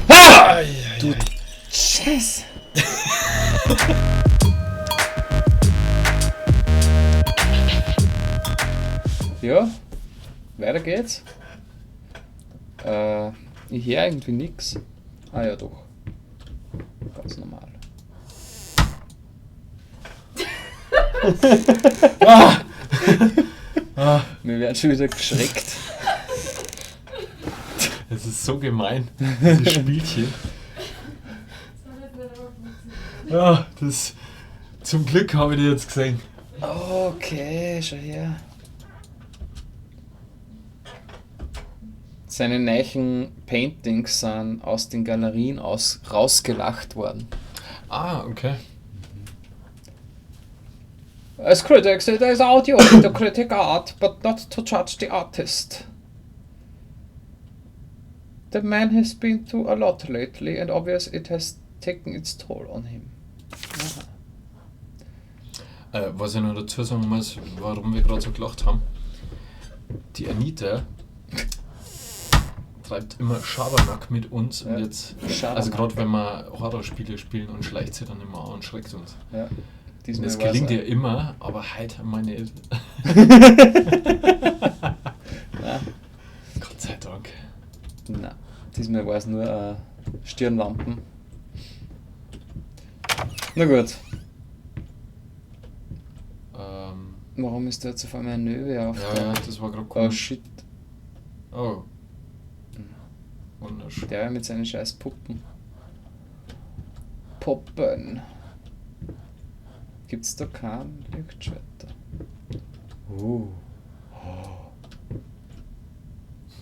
Ah! Du Scheiße! Ja, weiter geht's. Ich höre irgendwie nix. Ah ja, doch. Ganz normal. Ah! Ah, Wir werden schon wieder geschreckt. Es ist so gemein, dieses Spielchen. Ja, das. Zum Glück habe ich die jetzt gesehen. Okay, schau her. Seine neuen Paintings sind aus den Galerien rausgelacht worden. Ah, okay. As critics, it is our duty to critique art, but not to judge the artist. The man has been through a lot lately, and obvious it has taken its toll on him. Aha. Was ich noch dazu sagen muss, warum wir gerade so gelacht haben. Die Anita treibt immer Schabernack mit uns und Ja. jetzt, Schabernack. also gerade wenn wir Horrorspiele spielen und schleicht sie dann immer an und schreckt uns. Ja. Und Diesmal das war's gelingt auch. ihr immer, aber heute mal nicht. Nein. Gott sei Dank. Nein, diesmal war es nur Stirnlampen. Na gut. Warum ist da jetzt auf einmal ein Löwe auf? Ja, ja, das war grad Oh komisch. shit. Oh. Wunderschön. Der mit seinen scheiß Puppen. Puppen. Gibt's da keinen Lichtschwerter? Oh.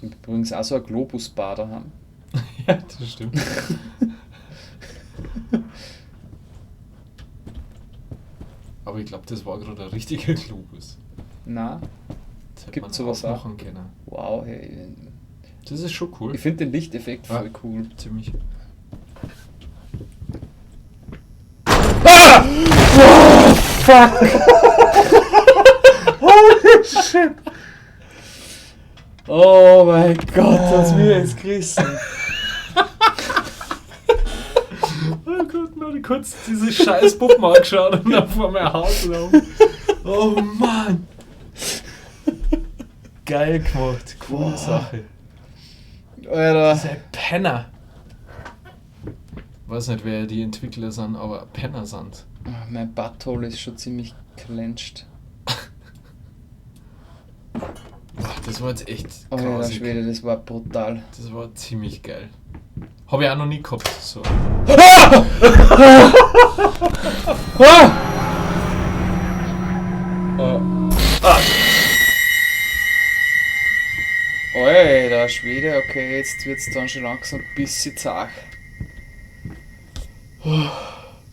Ich hab übrigens auch so ein Globus-Bar daheim. Ja, das stimmt. Aber ich glaub, das war gerade ein richtiger Globus. Na. Das hätte Gibt man sowas auch? aufmachen können. Wow, hey. Das ist schon cool. Ich find den Lichteffekt Ja. voll cool. Ziemlich. Ah! Oh, fuck! Holy shit! Oh mein Gott, was mir jetzt gerissen. Oh Gott, noch kurz diese scheiß Puppen angeschaut und dann vor mein Haus gelaufen. Oh Mann! Geil gemacht, coole Boah. Sache. Alter. Dieser Penner. Weiß nicht, wer die Entwickler sind, aber Penner sind. Mein Butthole ist schon ziemlich clenched. Boah, das war jetzt echt Oh ja, grausig. Schwede, das war brutal. Das war ziemlich geil. Hab ich auch noch nie gehabt. So. Ah! Ah! Ah. Alter Schwede, okay, jetzt wird's dann schon langsam ein bisschen zach.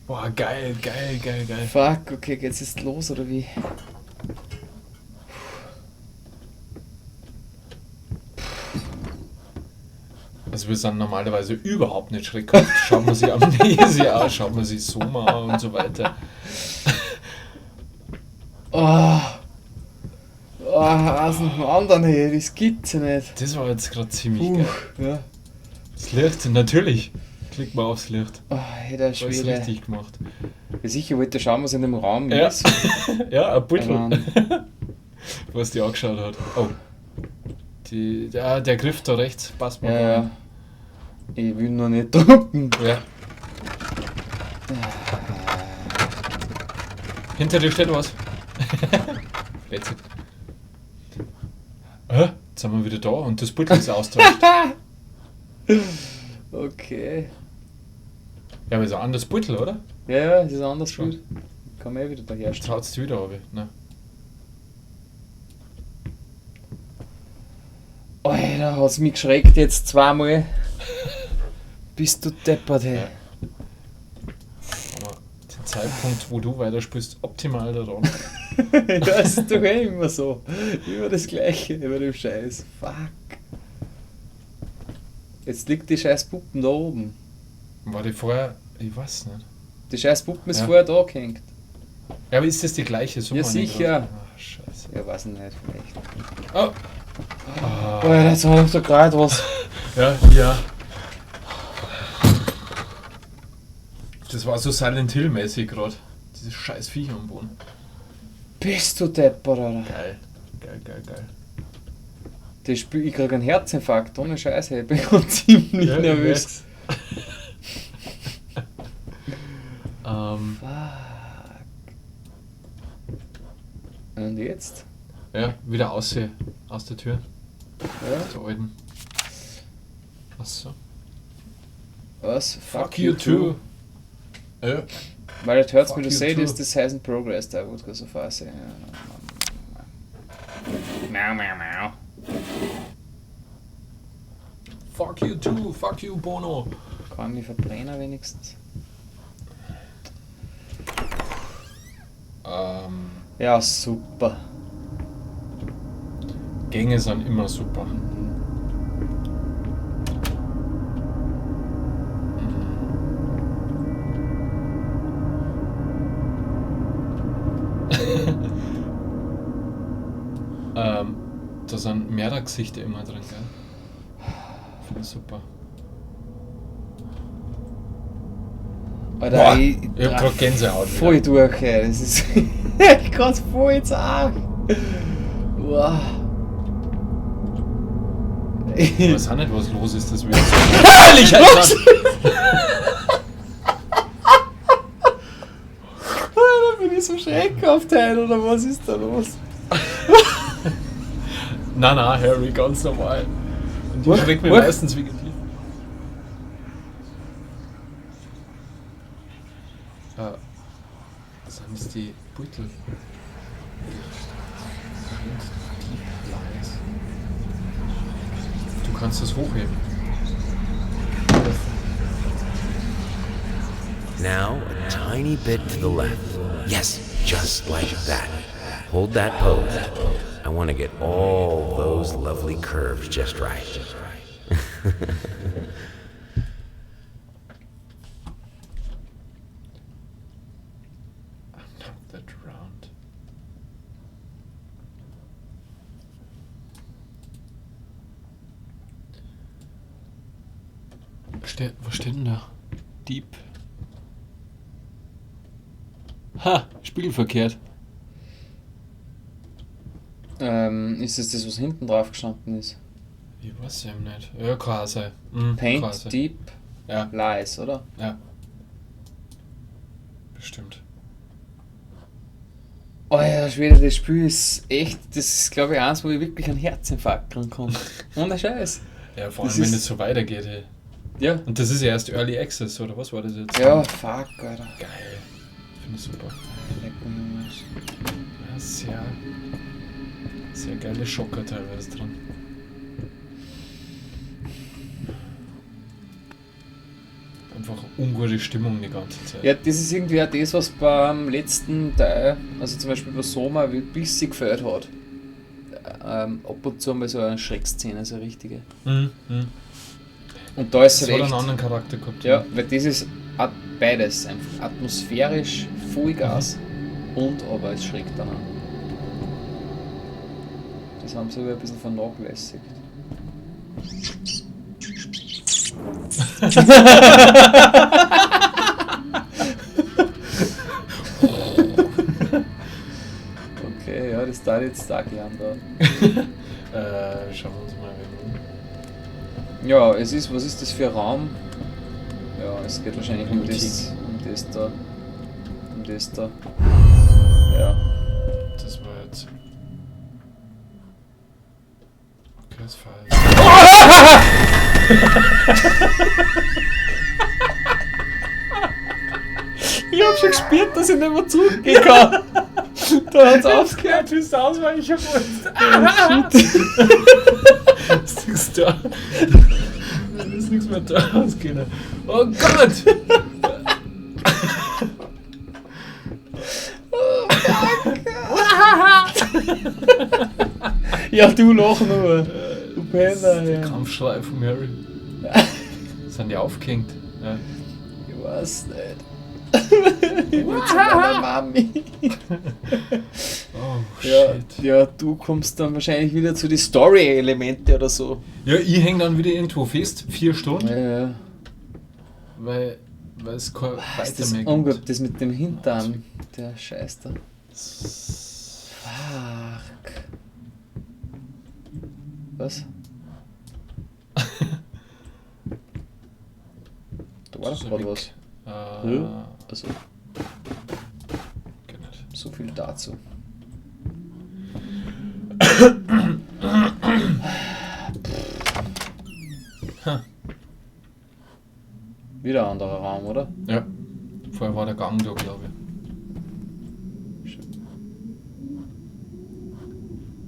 Boah, geil, geil, geil, geil. Fuck, okay, geht's jetzt los oder wie? Also wir sind normalerweise überhaupt nicht schreckhaft. Schaut man sich Amnesia an, schaut man sich Soma an und so weiter. Oh. Oh, eins nach dem anderen, hey, das gibt's ja nicht. Das war jetzt grad ziemlich Puh, geil. ja. Das Licht, natürlich. Klick mal aufs Licht. Oh, hey, der Alles Schwede. richtig gemacht. Ja, sicher wollte schauen, was in dem Raum Ja. ist. Ja, ein Beutel. Mann. Was die angeschaut hat. Oh. Der Griff da rechts passt mir Ja, gar ja. nicht. Ich will noch nicht drucken. Ja. Hinter dir steht was. Blödsinn. Hä? Jetzt sind wir wieder da und das Beutel ist austauscht. Okay. Ja, aber ist ein anderes Beutel, oder? Ja, ja, es ist ein anderes Schon. Bild. Kann man eh wieder daherstellen. Jetzt haut's dich wieder runter, ne? Alter, hat's mich geschreckt jetzt zweimal. Bist du deppert, hey. Ja. Aber den Zeitpunkt, wo du weiterspielst, optimal da dran. Ja, ist doch eh immer so. Immer das Gleiche, immer dem Scheiß. Fuck. Jetzt liegt die scheiß Puppen da oben. War die vorher. Ich weiß nicht. Die scheiß Puppen ist Ja. vorher da gehängt. Ja, aber ist das die gleiche Summe? Ja, sicher. Ach, scheiße. Ja, weiß ich nicht, vielleicht. Oh! Ah. Alter, jetzt hab ich da gerade was. Ja, ja. Das war so Silent Hill-mäßig gerade. Diese scheiß Viecher am Boden. Bist du deppert, Alter. Geil. Geil, geil, geil. Das Spiel, ich krieg einen Herzinfarkt, ohne Scheiße. Ich bin gerade ziemlich Ja, ich nervös. merk's. Fuck. Und jetzt? Ja, wieder aussehen. Aus der Tür. Ja. Aus der alten. Achso. Was? Fuck you too. Ja. Weil it hurts me Fuck to you say too. this, this hasn't progressed. I would go so far as saying. Mau, mau, mau. Fuck you too. Fuck you, Bono. Kann ich verbrennen wenigstens? Ja, super. Gänge sind immer super. Da sind mehrere Gesichter immer drin, gell? Finde ich super. Alter, Boah, ich, ich hab grad Gänsehaut wieder. Voll durch, ey. Das ist ich kann's voll zart. Wow. Ich weiß auch nicht, was los ist, das wird so. Herrlich, Alter! Alter, bin ich so schreckhaft heute, oder was ist da los? Nein, nein, Harry, ganz normal. Und ich Huch, schreck mich huch. meistens wegen dir. Sind das die Beutel? Paint Deep Lies. Du kannst das hochheben. Now, a tiny bit to the left. Yes, just like that. Hold that pose. I want to get all those lovely curves just right. I'm not that round. Was steht denn da? Deep. Ha, spiegelverkehrt. Ist das das, was hinten drauf gestanden ist? Ich weiß eben nicht. Ja, kann auch sein. Mhm, Paint kann auch sein. Deep Ja, Lies, oder? ja. Bestimmt. Oh ja, Schwede, das Spiel ist echt, das ist glaube ich eins, wo ich wirklich einen Herzinfarkt kriegen kann. Ohne Scheiß. Ja, vor Das allem, wenn ist- es so weitergeht, ey. Ja. Und das ist ja erst Early Access, oder was war das jetzt? Ja, fuck, Alter. Geil. Finde ich super. Leck mich am Arsch. Ja, sehr, sehr geile Schocker teilweise dran. Einfach ungute Stimmung die ganze Zeit. Ja, das ist irgendwie auch das, was beim letzten Teil, also zum Beispiel bei Soma, ein bisschen gefällt hat. Ab und zu mal so eine Schreckszene, so eine richtige. Mhm. Mhm. Und da ist Das halt hat echt. einen anderen Charakter gehabt. Ja, weil das ist beides einfach atmosphärisch, Vollgas und aber es schreckt dann auch. Das haben sie aber ein bisschen vernachlässigt. Okay, ja, das dauert jetzt da gern da. Schauen wir uns mal an. Ja, es ist, was ist das für ein Raum? Ja, es geht wahrscheinlich um Bibliothek. das, um das da. Um das da. Ja. Das war jetzt. Okay, das war jetzt. Ich hab schon gespürt, dass ich nicht mehr zurückgehen kann. Da hat's aufgehört. bist du ausweichen wolltest. Ist nichts da. Da ist nichts mehr da. Ausgehen. Oh Gott! Ja, du lach nur. Du Das ist Penner, der ja. Kampfschrei von Harry. Sind die aufgehängt? Ja. Ich weiß nicht. Ich will zu meiner Mami. Oh, Ja, shit. ja, du kommst dann wahrscheinlich wieder zu den Story-Elemente oder so. Ja, ich häng dann wieder irgendwo fest, 4 Stunden, Ja, ja. weil es kein Was Weiter ist das mehr gibt. ungut, das mit dem Hintern, der Scheiß da. Fuck. Was? Da war Das doch ist gerade weg. was. Äh, Also, geht nicht. so viel dazu. Ha. Wieder ein anderer Raum, oder? Ja, vorher war der Gang da, glaube ich.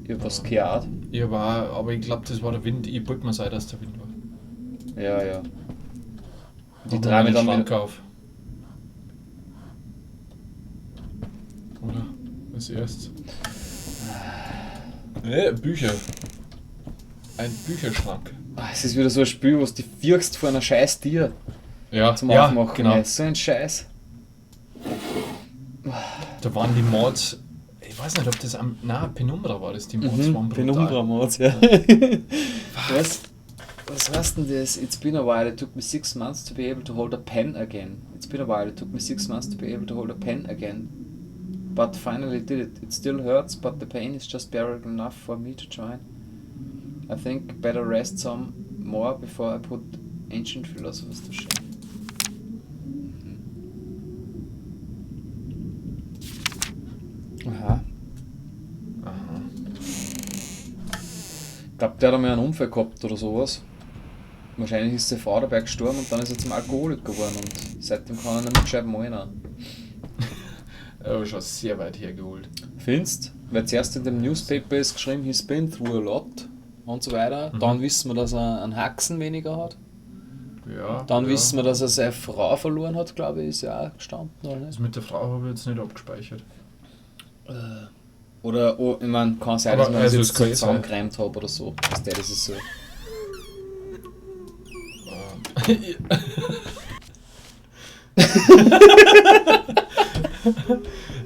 Ich hab was gehört. Ich war, aber ich glaube, das war der Wind. Ich wollte mir sein, dass der Wind war. Ja, ja. Die Mach drei mal mit den dann Schrank wieder. auf. Oder? Als erstes. Bücher. Ein Bücherschrank. Ah, es ist wieder so ein Spiel, wo du dich fürchst vor einer scheiß Tier Ja, zum ja, Aufmachen. genau. Ey, so ein Scheiß. Da waren die Mods. Ich weiß nicht, ob das am. Na, Penumbra war das, die Mods waren brutal. Mhm, Penumbra Mods, ja. Was? Was heißt denn das? It's been a while, it took me 6 months to be able to hold a pen again. It's been a while, it took me 6 months to be able to hold a pen again. But finally did it. It still hurts, but the pain is just bearable enough for me to join. I think better rest some more before I put ancient philosophers to shame. Mhm. Aha. Aha. Ich glaube, der hat einmal einen Unfall gehabt oder sowas. Wahrscheinlich ist seine Frau dabei gestorben und dann ist er zum Alkoholiker geworden und seitdem kann er nicht mehr gescheit malen. Aber schon sehr weit hergeholt. Findest? Weil zuerst in dem Newspaper ist geschrieben, he's been through a lot und so weiter. Mhm. Dann wissen wir, dass er einen Haxen weniger hat. Ja. Dann ja. wissen wir, dass er seine Frau verloren hat, glaube ich, ist ja auch gestanden, oder nicht? Das mit der Frau habe ich jetzt nicht abgespeichert. Oder, oh, ich meine, kann sein, Aber dass man also das es jetzt kann so eh sein. zusammengereimt habe oder so. Dass der das ist so.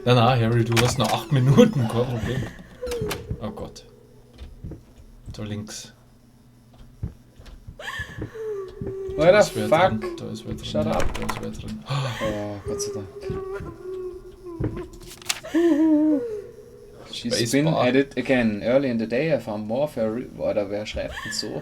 Nein, nein, Harry, du hast noch 8 Minuten, kein Problem. Oh Gott. Da links. Da Alter, ist wer fuck! drin. Da ist wer drin. Shut up. Da ist wer drin. Oh, Gott sei Dank. She's Space been Bar. at it again. Early in the day I found more of her... Alter, wer schreibt denn so?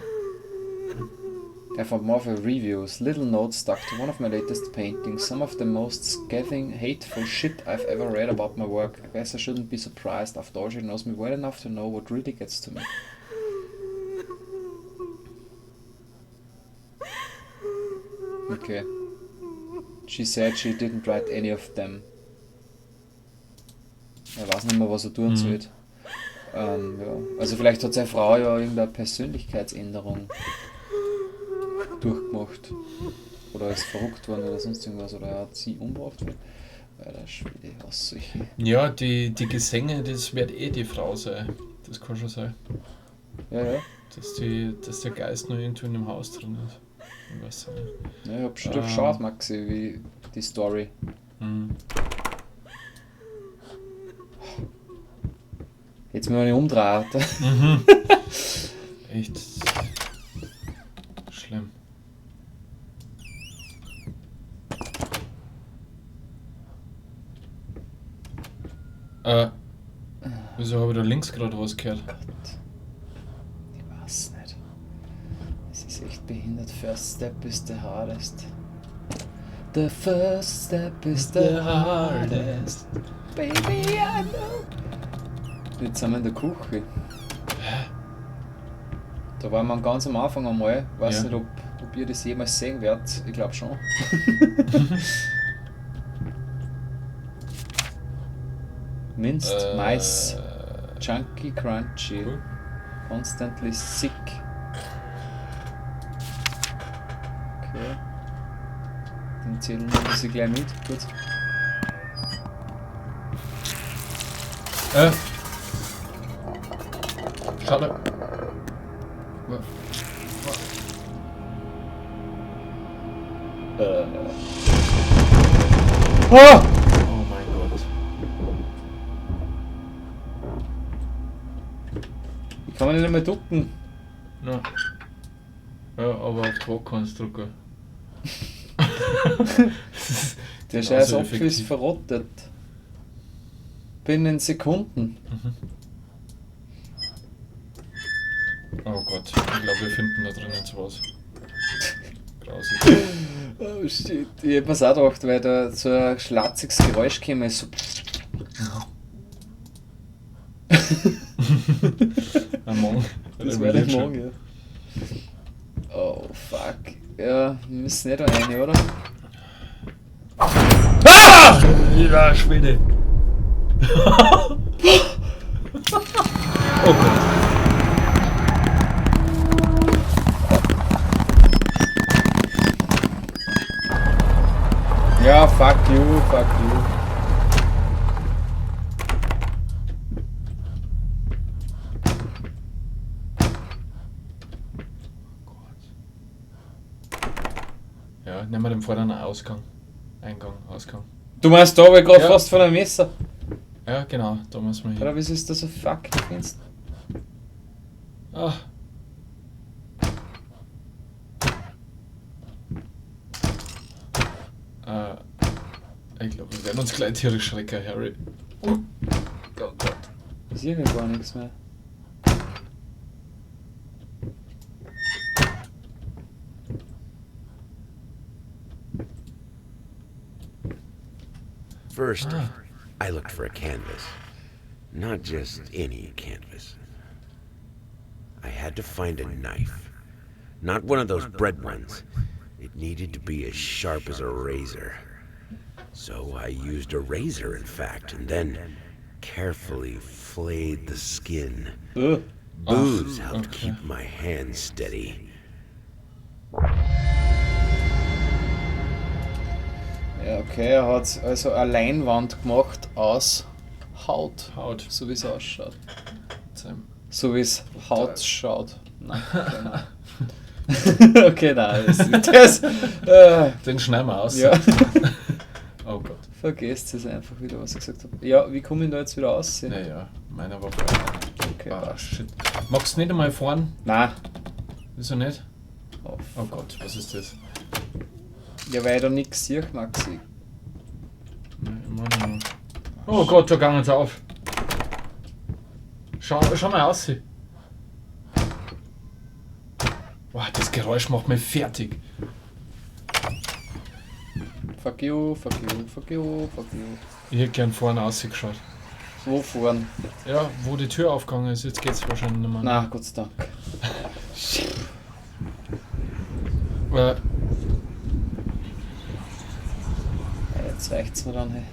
I found more of her reviews. Little notes stuck to one of my latest paintings. Some of the most scathing, hateful shit I've ever read about my work. I guess I shouldn't be surprised. After all, she knows me well enough to know what really gets to me. Okay. She said she didn't write any of them. Er weiß nicht mehr, was er tun sollte. Ja. Also vielleicht hat seine Frau ja irgendeine Persönlichkeitsänderung durchgemacht. Oder ist verrückt worden oder sonst irgendwas. Oder er hat sie umgebracht. Alter Schwede, was solche. Ja, die Gesänge, das wird eh die Frau sein. Das kann schon sein. Ja, ja. Dass der Geist noch irgendwo in dem Haus drin ist. Ich weiß es nicht. Ja, ich hab schon durchschaut, Maxi, wie die Story. Jetzt muss ich mich umdrehen. Mhm. Echt schlimm. Wieso habe ich da links gerade was gehört? Gott. Ich weiß nicht. Es ist echt behindert. First step is the hardest. The first step is the hardest. Baby, I know. Jetzt sind wir in der Küche. Da waren wir ganz am Anfang einmal. Weiß Ja. nicht, ob ihr das jemals sehen werdet. Ich glaube schon. Minced Mais. Chunky Crunchy. Cool. Constantly sick. Okay. Den Zettel nehmen wir sich gleich mit. Kurz. Schade. Ah! mich nicht einmal ducken. Nein. Ja, aber auf Druck kannst du drucken. Der Genauso scheiß Apfel ist effektiv. verrottet. Binnen Sekunden. Oh Gott, ich glaube, wir finden da drinnen sowas. Grausig. Oh shit. Ich hab mir's auch gedacht, weil da so ein schlatziges Geräusch käme. So. Am Morgen. Das war der Morgen, ja. Oh fuck. Ja, wir müssen nicht da rein, oder? Ah! Ja, Schwede. Oh Gott. Ja, fuck you, fuck you. Ja, nehmen wir den vorderen Ausgang. Eingang, Ausgang. Du meinst da, wo ich gerade Ja. fast von einem Messer. Ja, genau, da müssen wir hin. Oder wieso ist das so fucking finster? Ah. Ich glaube, wir werden uns gleich tierisch schrecken, Harry. Oh Gott. Ich sehe gar nichts mehr. First, I looked for a canvas. Not just any canvas. I had to find a knife. Not one of those bread ones. It needed to be as sharp as a razor. So I used a razor, in fact, and then carefully flayed the skin. Ugh. Booze helped okay. keep my hands steady. Ja, okay, er hat also eine Leinwand gemacht aus Haut. Haut. So wie es ausschaut. Sein- So wie es Haut schaut. Nein, okay, nein. Okay, nein, das, Den schneiden wir aus. Ja. Oh Gott. Vergesst es einfach wieder, was ich gesagt habe. Ja, wie komme ich da jetzt wieder raus? Naja, meiner war vorher. Okay, Ah, passt. shit. Magst du nicht einmal fahren? Nein. Wieso nicht? Oh, Oh Gott, was ist das? Ja, weil ich da nichts sehe, Maxi. Nein, immer noch. Oh Gott, da gegangen sie auf. Schau mal aus. Boah, das Geräusch macht mich fertig. Fuck you, fuck you, fuck you, fuck you. Ich hätte gern vorne rausgeschaut. Wo fahren? Ja, wo die Tür aufgegangen ist, jetzt geht's wahrscheinlich nicht mehr. Na, Gott sei Dank. Äh, Ja, jetzt reicht's mir dann, hey.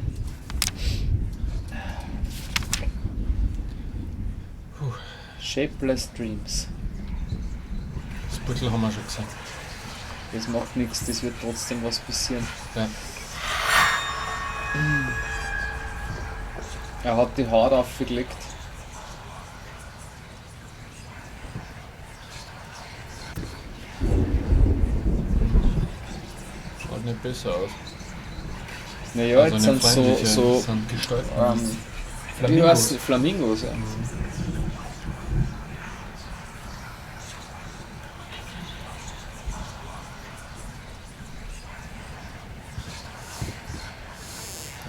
Puh. Shapeless Dreams. Das Büttel haben wir schon gesehen. Das macht nichts, das wird trotzdem was passieren. Ja. Er hat die Haut aufgelegt. Schaut nicht besser aus. Naja, Also jetzt nicht sind so, freundlicher, so das sind Gestalten. wie Flamingos. heißt Flamingos, ja.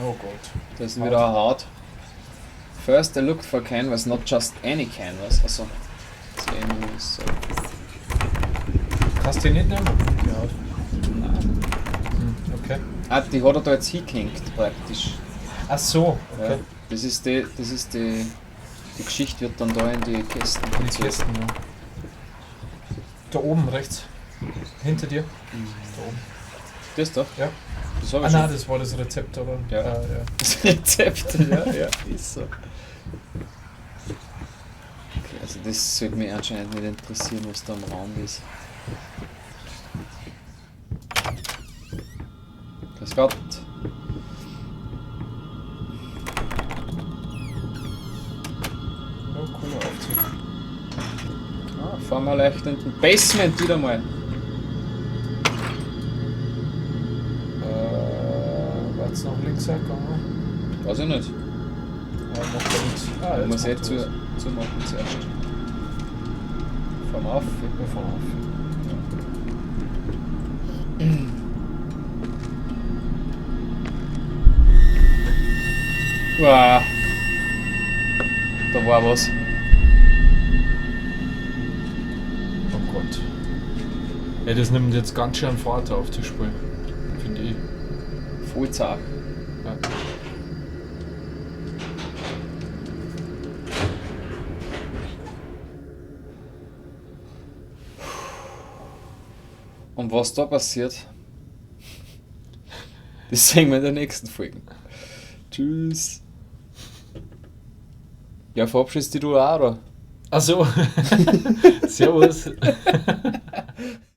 Oh Gott. Da ist wieder eine Haut. First I looked for canvas, not just any canvas. Also, das ist irgendwie so. Kannst du die nicht nehmen? Die Haut. Nein. Okay. Ah, die hat er da jetzt hingehängt praktisch. Ach so, okay. Ja, das ist die, das ist die, die Geschichte wird dann da in die Kästen. In die gezogen. Kästen, ja. Da oben rechts. Hinter dir. Da oben. Das da? Ja. Das habe Ah ich nein, schon. das war das Rezept, aber. Ja. Ja. Das Rezept, ja, ja, ist so. Okay, also das sollte mich anscheinend nicht interessieren, was da am Raum ist. Grüß Gott. Oh, cooler Aufzug. Ah, fahren wir leicht in den Basement wieder mal. War's noch links gegangen? Weiß ich nicht. Ja, macht ja nichts. Ah, jetzt Muss macht eh er was. zumachen zuerst. Fahren wir auf? Wir fahren auf. Uah. Da war was. Oh Gott. Ja, das nimmt jetzt ganz schön Fahrt auf, das Spiel. Finde ich. Voll zart. Ja. Und was da passiert, das sehen wir in der nächsten Folge. Tschüss. Ja, verabschiedest dich du auch, oder? Ach so. Servus.